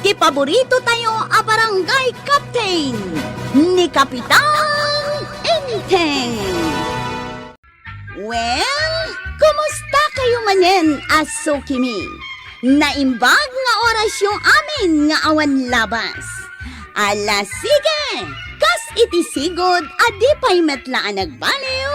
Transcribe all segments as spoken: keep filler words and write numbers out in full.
Ti paborito tayo a barangay captain, ni Kapitan Enteng. Well, kumusta kayo manen a sukimi? Naimbag nga orasyo amin nga awan labas. Ala, sige! Kas iti sigud a di pay met la a nagbaliw,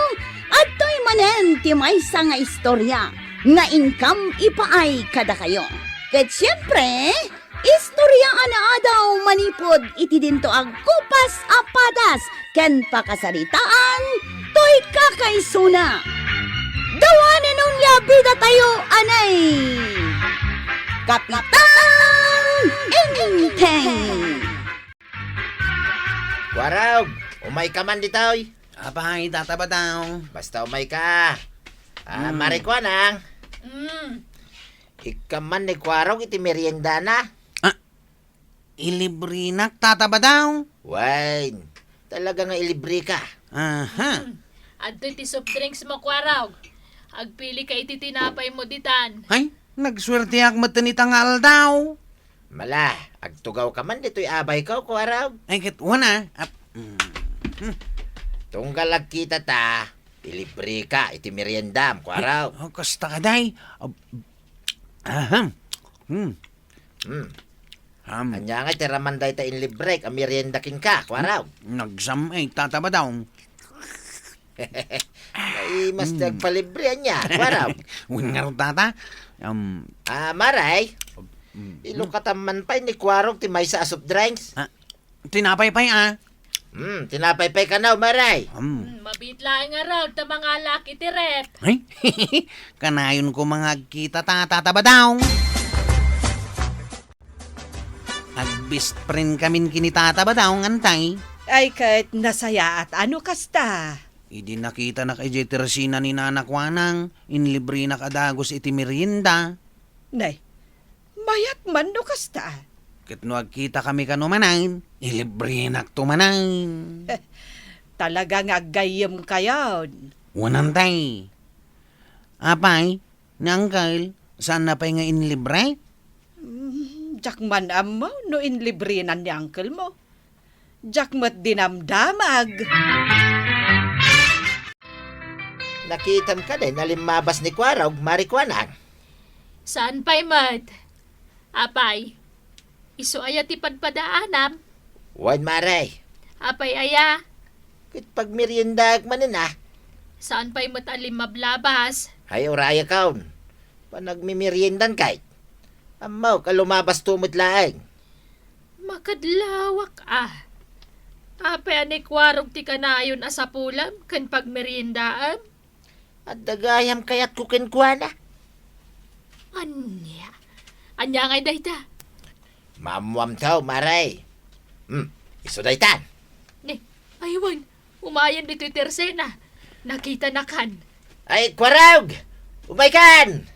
adtoy manen ti maysa nga istorya nga inkam ipaay kadakayo. Ket siempre, istorya a naadaw manipud iti dinto a gupas a padas ken pakasaritaan toy kakaisuna. Dawanen onia bidatayo, anay! Kapitan Enteng! Kuarog, umay ka man ditoy. Apay, Tata Badong. Basta umay ka. Ah, Mm. Mare Kuanang. Mm. Ikkan man ni Kuarog iti meriendana. Ah, ilibrinak, Tata Badong. Wen, talaga nga ilibrika. Aha. Mm. Adtoy ti soft drinks mo, Kuarog. Agpili ka iti tinapay mo ditan. Ay, nagsuerteak met ita nga aldaw. Mala, agtugaw ka man ditoy abay ko, Kuarog. Ay, ket wana. Ap-, mm. Hmm. Tunggal agkita ta, ilibrika iti meriendam, Kuarog. Ay, oh, kasta ka, day. Ab-, ahem. Hmm. Hmm. Ham. Ania nga iti raman dayta inlibrek a merienda kenka, Kuarog? Nagsam-, ay, Tata Badong. Ay, mas Mm. nagpalibre ania, Kuarog? Wen ngarud, Tata. Um, Ah, Mare, Mm. ilukatan man pay ni Kuarog ti maysa a soft drinks. Ah, tinapay pay, ah. Hmm, tinapay pay kanaw, Mare. Um. Hmm, mabiit laeng ngarud ta mangalak iti ref. Ay, kanayon ko nga agkita ta, Tata Badong. Ag-best friend kamin ken ni Tata Badong, antay. Ay, ket nasayaat a no kasta. Idi nakitanak idiay tersina ni Nana Kuanang, inlibrinak a dagus iti merienda. Nay, mayat man no kasta. Ket no agkitakami kano manen, ilibrinakto manen. Talaga nga aggayyemkayon. Wen, antay. Apay, ni Uncle, saanna pay nga inlibre? Mm, diak man ammo no inlibrenan ni Uncle mo. Diak met dinamdamag. Nakitam kadi a limmabas ni Kuarog, Mare Kuanang? Saan pay met? Apay, isu aya ti padpadaanam? Wen, Mare. Apay aya? Ket pagmeriendaak manen a. Saan pay met a limmablabas? Ay, urayakon. Panagmemeriendan kay. Ammok a lumabasto met laeng. Makadlawak a. Apay a ni Kuarog ti kanayon a sapulam ken pagmeriendaam? Adda gayam kayatko kenkuana. Ania? Ania ngay dayta? Maammoamto, Mare. Hmm, isu daytan. Ni, ay wen, umayen ditoy tersena. Nakitanakan. Ay, Kuarog! Umaykan!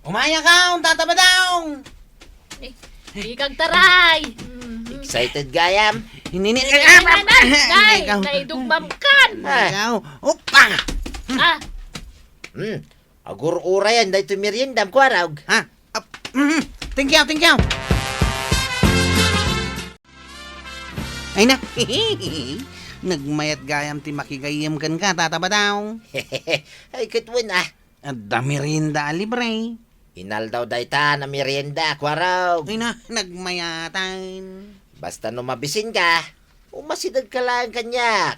Umayakon, Tata Badong! Eh, di kagtaray! Mhm. Excited gayam? Hinini-, Hinini-, ah, ah, ah, nay, ikaw. Naidugmamkan! Ah. Ikaw. Opa! Ah. Hmm. Agur-urayan daytoy meriendam, Kuarog. Ha? Ap-, mhm. Thank you, thank you. Ay na. Nagmayat gayam ti makigayyem kenka, Tata Badong. Ay, ket wen a. Adda merienda a libre. Inaldaw dayta a merienda, Kuarog. Ay na, nagmayatan. Basta no mabisinka, umasidegka laeng kaniak.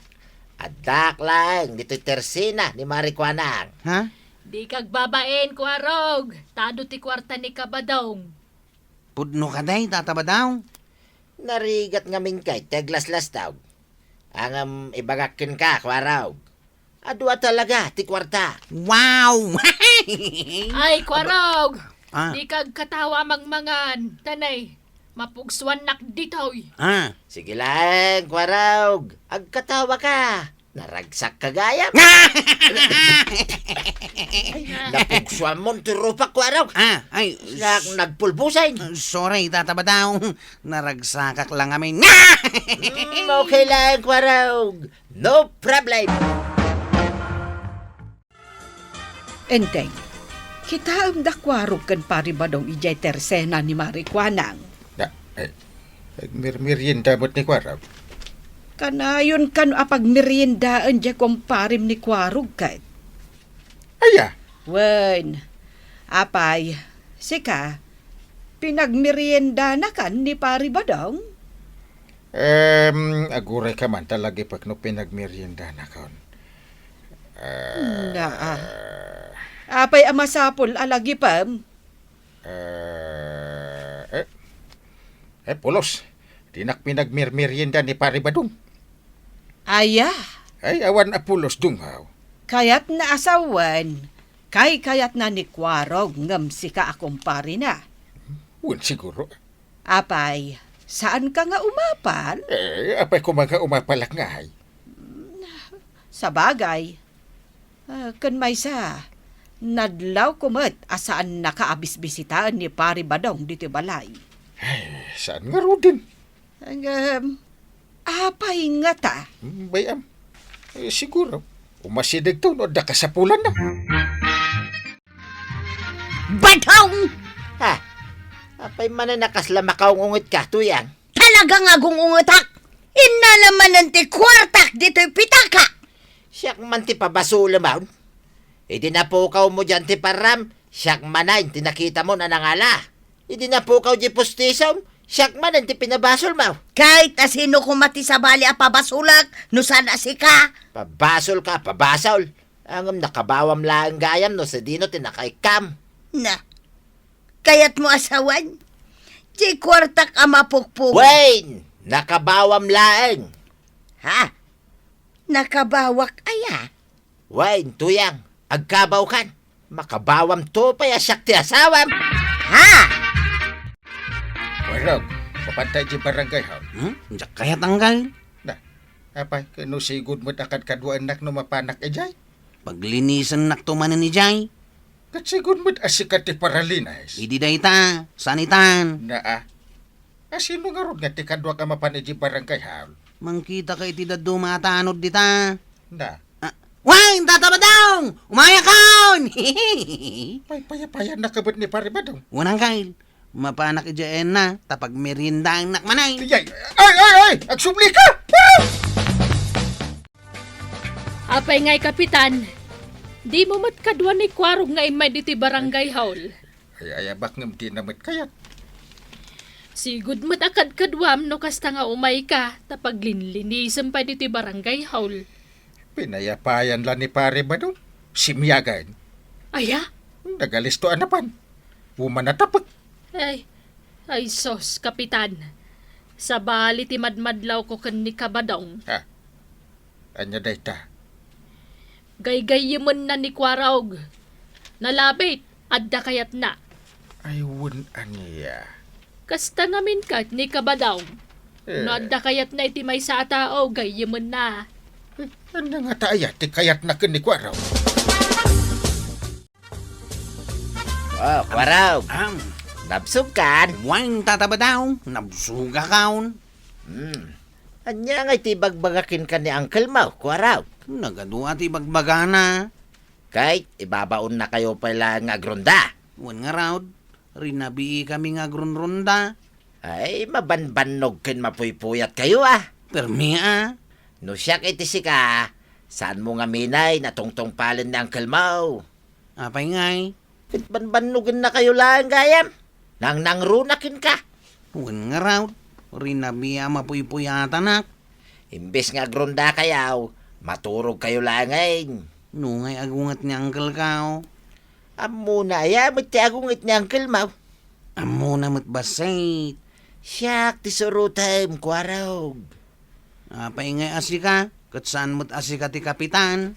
Addaak laeng ditoy tersena ni Mare Kuanang. Ha? Di kagbabain, Kuarog. Tado ti kuarta ni Kabadong. Pudno ka, day, Tata Badong? Narigat ngamin kay ti aglaslastog. Ngem ibagak kenka, Kuarog. Adu a talaga ti kuarta. Wow! Ay, Kuarog! Ah. Di kagkatawa a mangmangan. Tanay, mapugsuannak ditoy. Ah. Sige laeng, Kuarog. Agkatawa ka. Naragsak ka gayam. Napugsuan mo ti rupak, Kuarog. Ah, ay, siak nagpulbusen. Sorry, Tata Badong. Naragsakak lang amin. Mm, okay lang, Kuarog. No problem. Enteng, Kitaem da Kuarog ken Pari Badong idiay tersena ni Mari Kuanang. Da, eh, agmirmerienda met ni Kuarog. Kanayon kano a pagmeriendaen diay kumparem ni Kuarog ket. Aya? Wen, apay, sika, pinagmeriendana kan ni Pari Badong? Em, aguray ka man ta lagipek no pinagmeriendanakon. Ah, Naa. Apay a masapul a lagipem? Ah, eh, eh, pulos. Dinak pinagmirmerienda ni Pari Badong. Aya? Ay, awan a pulos, Dong, haw. Kayatna a sawen, kaykayatna ni Kuarog ngem sika a kumparena. Wen siguro. Apay, saanka nga umapal? Eh, apay koma nga umapalak ngay? Sabagay. Ah, ken maysa, nadlawko met a saannaka a bisbisitaen ni Pari Badong ditoy balay. Ay, saan ngaruden? Ngem, apay ngata? Hmm, bay-am. Eh, siguro, umasidegto no adda kasapulanna. Badong! Ha? Apay manen a kasla makaung-ungetka, Tuyang? Talaga nga agung-ungetak! Innala manen ti kuartak ditoy pitaka! Siak man ti pabasolem, awn. Idi napukawmo dian ti parram, siak manen ti nakitamon a nangala. Idi napukaw di pustisom, siak manen ti pinabasolmo. Ket asino koma ti sabali a pabasolek no saan a sika? Pabasolka, pabasol. Ngem nakabawam laeng gayam no sadino ti nakaikkam. Na, kayatmo a sawen? Diay kuartak a mapukpok. Wen, nakabawam laeng. Ha? Nakabawak aya? Wen, Tuyang, agkabawkan. Makabawamto pay a siak ti asawam. Ha? Kuarog, mapanta idiay barangay hall. Hmm? Diak kayat, Anggal. Na, apay, ket no sigud met a kadkaduaennak no mapanak idiay? Paglinisen-nakto manen idiay. Ket sigud met a sika ti paralinis. Idi dayta, sanitan. Naa. Asino ngarud nga ti kaduak a mapan idiay barangay hall? Mangkitaka iti dadduma a tanod dita. Na. Ah, wen, Tata Badong! Umayakon! Paypayapayannak met ni Pari Badong. Wen, Anggal. Mapanak idiay ayanna, ta pagmeriendaennak manen. Ay, ay, ay, ay! Agsublika! Ah! Apay ngay, Kapitan? Dimo met kadua ni Kuarog nga immay ditoy barangay hall? Ay, ay, abak ngem dina met kayat. Sigud met a kadkaduam no kasta nga umayka, ta paglinlinisem pay ditoy barangay hall. Pinayapayan la ni Pare Badong. Simiagan. Aya? Nagalisto a napan. Umanatapek. Ay, ay sus, Kapitan. Sabali ti madmadlawko ken ni Kabadong. Ha? Ania dayta? Gaygayyemenna ni Kuarog. Nalabit, adda kayatna. Ay, wen ania? Kasta ngamin ket ni Kabadong. Eh. No adda kayatna iti maysa a tao, gayyemenna. Eh, ania ngata aya ti kayatna ken ni Kuarog? Oh, Kuarog. Am. Nabsogkan? Wen, Tata Badong. Nabsogakon. Hmm. Ania ngay ti ibagbaga kenka ni Uncle mo, Kuarog? Nagadu a ti ibagbagana. Kay, ibabaonnakayo pay laeng nga agronda. Wen ngarud, rinabiikami nga agronronda. Ay, mabanbannog ken mapuypuyatkayo, a. Permi, a. No siak iti sika, saanmo ngamin a tungtungpalen ni Uncle mo. Apay ngay? Ket banbannogennakayo laeng gayam. Nangnangruna kenka. Wen ngarud, rinabi a mapuypuyatanak. Imbes nga agrondakayo, maturogkayo laengen. No ngay agunget ni uncle ko? Ammona aya met ti agunget ni uncle mo? Ammona met bassit. Siak ti surotem, Kuarog. Apay ngay a sika, ket saan met a sika ti kapitan?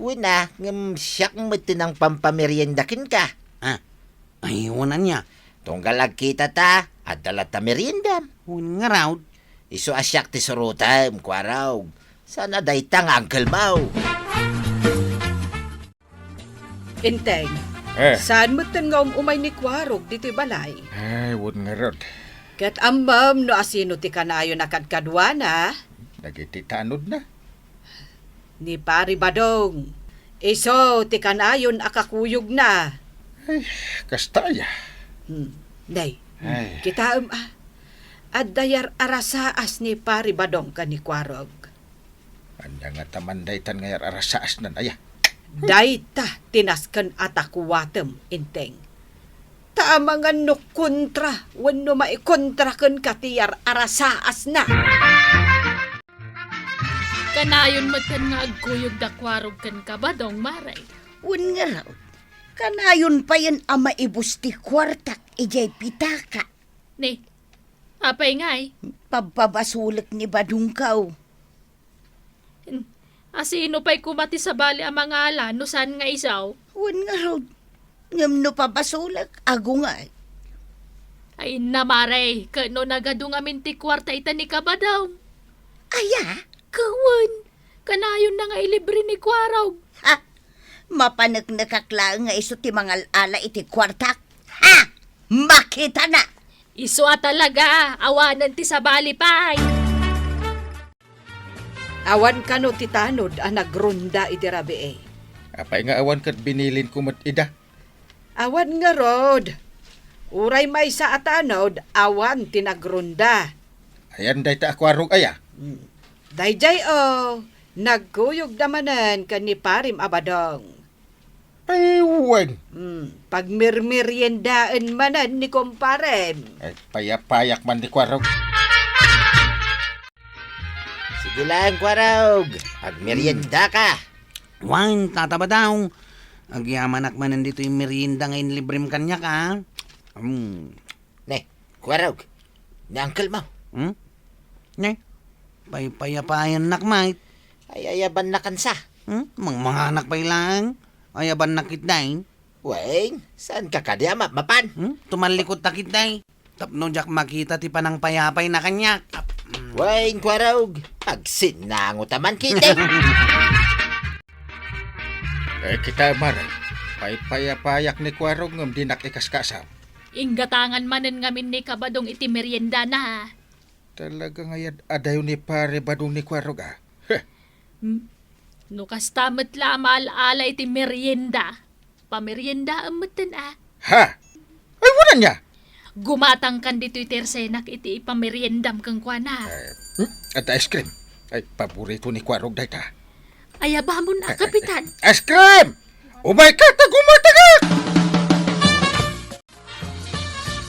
Wen a, ngem siak met ti nangpampamerienda kenka. Ah, ay, wen ania? Tunggal agkitata, adda latta meriendam. Wen ngarud? Isu a siak ti surotem, Kuarog. Saan a dayta nga uncle mo. Enteng, eh, saan metten nga um-umay ni Kuarog ditoy balay? Ay, wen ngarud. Ket ammom no asino ti kanayon a kadkaduana? Dagiti tanodna. Ni Pari Badong. Isu ti kanayon a kakuyogna. Ay, kasta aya. Hmm. Day, Ay. kitaem a. Adda yar-arasaas ni Pari Badong ken ni Kuarog. Ania ngata man daytan nga yar-arasaasnan aya? Dayta ti nasken a takuatem, Enteng. Ta amangan no kontra wenno maikontra kenka ti yar-arasaasna. Kanayon metten nga agkuyog da Kuarog ken Kabadong, Mare. Wen ngarud, kanayon payen a maibus ti kuartak idiay pitaka. Ni, apay ngay? Pabpabasolek ni Badongko. Hmm, asino pay koma ti sabali a mangala no saan nga isu? Wen ngarud, ngem no pabasolek, agungay. Ay, inna, Mare, ket no nagadu ngamin ti kuarta ita ni Kabadong? Aya? Ket wen, kanayonna nga ilibre ni Kuarog. Ha? Mapaneknekak laeng nga isu ti mangal-ala iti kuartak. Ha? Makitana! Isu a talaga, awanen ti sabali pay. Awan kano ti tanod a nagronda iti rabii. Apay nga awan ket binilinko met ida? Awan ngarud. Uray maysa a tanod, awan ti nagronda. Ayan dayta a Kuarog aya? Hmm. Daydiay, o, nagkuyogda manen ken ni Parim a Badong. Ay, wen. Hmm, pagmirmeriendaen manen ni kumparem. Ay, payapayak man ni Kuarog. Sige lang, Kuarog. Agmerienda ka. Wen, Tata Badong. Agyamanak manen ditoy merienda nga inlibrem kaniak, a. Hmm. Ne, Kuarog. Ni uncle mo. Hmm? Ne? Paypayapayannak met. Ay, ayabannak kansa. Hmm? Mangmanganak pay laeng. Ayabannak ketdi. Wen, saanka kadi a mapmapan? Hmm? Tumallikutta ketdi. Tapno diak makita ti panangpayapayna kaniak. Ap-, hmm. Wen, Kuarog, agsinnangotaman ketdi. Eh, kita, Mare. Paypayapayak ni Kuarog ngem dinak ikaskasam. Inggatangan manen ngamin ni Kabadong iti meriendana. Talaga nga yad-adayo ni Pare Badong ni Kuarog, a. Heh. Hmm? No kasta met la a maal-ala iti merienda, pameriendaem metten, a. Ha? Ay, wen ania? Gumatangkan ditoy tersenak iti ipameriendam kenkuana. Eh, hmm? Adda ice cream. Ay, paborito ni Kuarog dayta. Ayabamon a, eh, eh, Kapitan. Ice cream! Umayka ta gumatangak!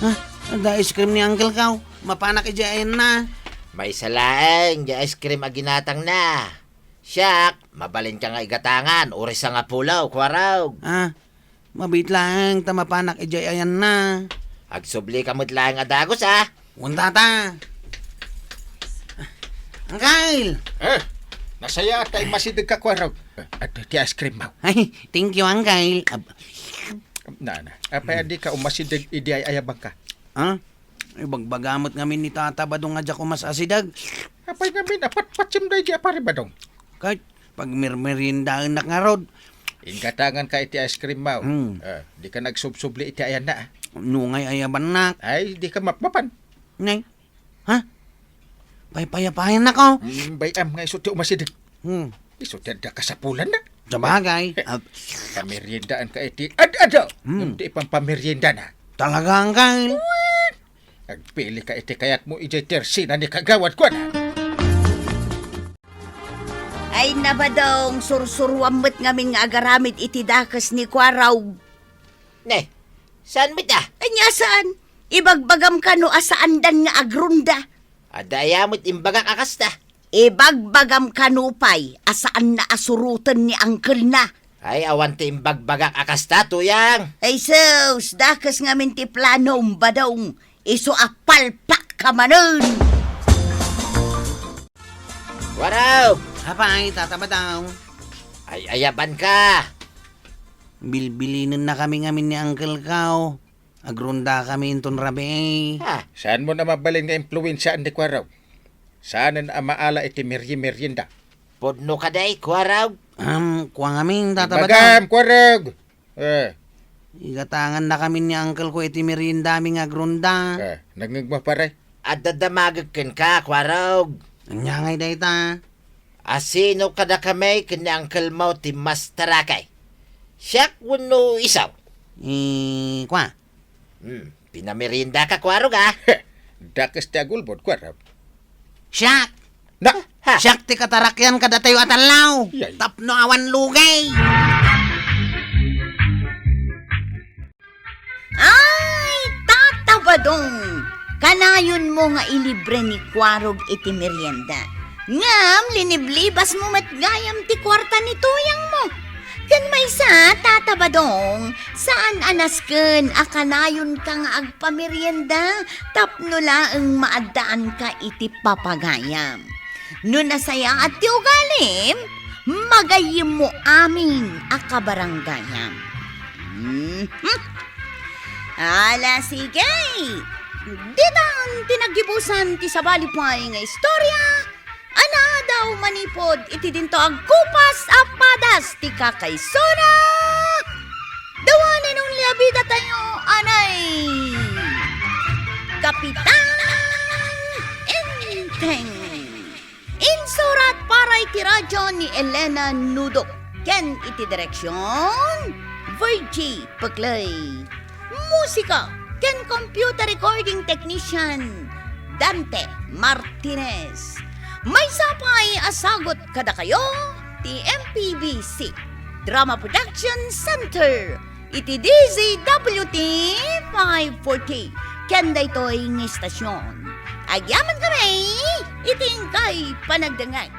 Ah, adda ice cream ni Uncle ko. Mapanak idiay ayanna. Maysa laeng diay ice cream a ginatangna. Siak, mabalinka nga igatangan, uray sangapulo, Kuarog. Ah, mabiit laeng ta mapanak idiay ayanna. Agsublika met laeng a dagus, a. Wen, Tata. Uncle! Eh, nasayaat ta immasidegka, Kuarog. Adtoy ti ice cream mo. Ay, thank you, Uncle. Ab- Na, na. Apay a dika ummasideg idi ay-ayabanka? Ha? Ibagbaga met ngamin ni Tata Badong a diak umasideg. Apay ngamin a patpatsem daydi a Pare Badong? Ket pagmirmeriendaennak ngarud. Inggatanganka iti ice cream mo. Hmm. Eh, dika agsubsubli iti ayanna, a. No ngay ayabannak. Ay, dika mapmapan. Nay. Ha? Paypayapayannak, o. Mm, bay-am nga isu ti umasideg. Hmm. Isu ti adda kasapulanna. Sabagay. Ah. Pameriendaanka iti ad-adu. Hmm. Ngem ti ipampameriendana. Talaga, Uncle? Wen! Agpilika iti kayatmo idiay tersena ni Kagawad, kuana. Ay, Badong, sursuruam met ngamin nga agaramid iti dakes ni Kuarog. Ne, saan met, a? Ania saan? Ibagbagam kano a saandan nga agronda? Adda aya met imbagak a kasta? Ibagbagam kano pay a saanna a suroten ni uncle-na? Ay, awan ti imbagbagak a kasta, Tuyang. Ay sus, dakes ngamin ti planom, Badong. Isu a palpakka manen. Kuarog! Apay, Tata Badong? Ay, ayabanka. Bilbilinennakami ngamin ni Uncle ko. Agrondakami inton rabii. Ha? Saanmon a mabalin nga impluensiaan ni Kuarog? Saanen a maala iti meriemerienda? Pudno kadi, Kuarog? Am, kua ngamin, Tata Badong. Imbagam, Kuarog! Eh. Igatangannakamin ni uncle ko iti meriendami nga agronda. Eh, nangngegmo, pare? Adda damagek kenka, Kuarog. Ania ngay dayta? Asino kadakami ken ni uncle mo ti mas tarakay? Siak wenno isu? Eh, kwa? Hmm, pinameriendaka, Kuarog, a? Dakes ti agulbod, Kuarog. Siak! Na, ha? Siak ti katarakyan kadatayo a tallaw. Yay. Tapno awan lugay. Ay, Tata Badong! Kanayonmo nga ilibre ni Kuarog iti merienda. Ngem liniblibasmo met gayam ti kuarta ni tuyangmo. Ken maysa, Tata Badong, saan a nasken a kanayonka nga agpamerienda tapno laeng maaddaanka iti papagayam. No nasayaat ti ugalim, magayyemmo amin a kabaranggayam. Mhm. Ala, sige. Ditan ti naggibusan ti sabali pay nga istorya a naadaw manipud iti dinto agkupas a padas ti kakaisuna. The one and only a bida tayo, anay Kapitan Enteng. Insurat para iti radyo ni Elena Nudok ken iti direksyon, Virgie Peclay. Musika ken computer recording technician, Dante Martinez. Maysa pay a sagut kadakayo ti M P B C Drama Production Center iti D Z W T five forty ken daytoy nga istasyon. Agyaman kami iti inkay panagdengngeg.